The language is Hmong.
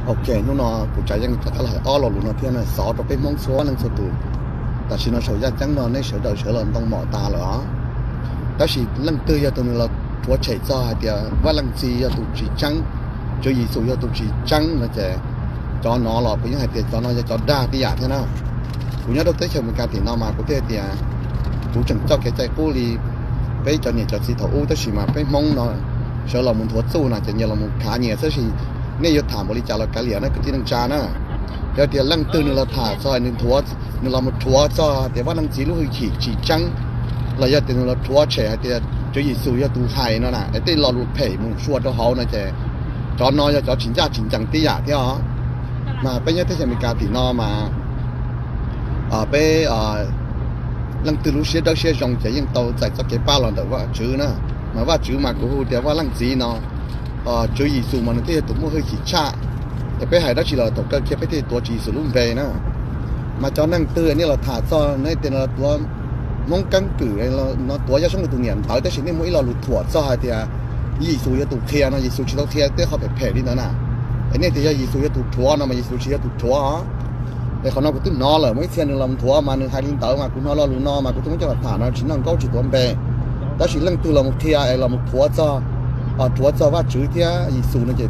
Ok, hnub no kuv tsav yeej rov qab los hais ob lo lus no thiab na, xov rau peb Hmoob txhua leej txhua tus. Tam sim no saum yaj ceeb no nej sawv daws sawv los ntoo mom tas lawm os. Tab sis leej twg yog tus nws los rhuav tshem txog hais tias Vaj Leej Txiv yog tus tsis tseeb, Tswv Yexus yog tus tsis tseeb no ces cov no los kuv yeej hais tias cov no yog cov dag tib yam thiab na. Kuv nyob rau teb chaws Amelikas tim no mas kuv thiaj tias kuv tseem coj kev cai qub li peb cov niam cov txiv thaum ub, tab sis mas peb Hmoob no sawv los mus nthuav txuj no ces nyias los mus khav nyias, tab sis nej yuav tham npaum li cas los kav liam na kwv tij neej tsa na. Yog tias leej twg nws los tham txog nws nthuav, nws los mus rhuav txog tias Vaj Leej Txiv lub hwj chim tsis tseeb, los yog tias nws los rhuav tshem hais tias Tswv Yexus yog tus hais no na, es tej lo lus phem mus sua rau hauv no ces cov no yog cov tsis ncaj tsis ncees tib yam thiab os. Mas peb nyob teb chaws Amelikas tim no mas peb leej twg lub siab dawb siab zoo ces yeej tau txais txoj kev pab los ntawm Vajtswv na. Mas Vajtswv mas kuv hu tias Vaj Leej Txiv no, Tswv Yexus mas nws thiaj yog tus muaj hwj chim tshaj. Es peb hais dab tsi los thaum kawg kiag peb thiaj tuav Tswv Yexus lub npe na. Mas cov neeg twg nej los tham txog nej tias no tuav Hmoob keeb kwm no, tuav Yaj Soob Lis tus niam ntawd, tab sis nej muaj ib lo lus thuam txog hais tias Yexus yog tus qhia no, Yexus tsis tau qhia tej qhov phem phem li ntawd na. Es nej tias yog Yexus yog tus rhuav no mas Yexus tsis yog tus rhuav. Es qhov no kuv twb hnov lawm, muaj ib txhia nws los nthuav mas nws hais li ntawd mas kuv hnov lo lus no mas kuv thiaj muab coj los tham no, tsis noj nkaub tsis tuav npe. Tab sis leej twg los mus qhia es los mus rhuav txog, rhuav txog Vajtswv thiab Yexus no ces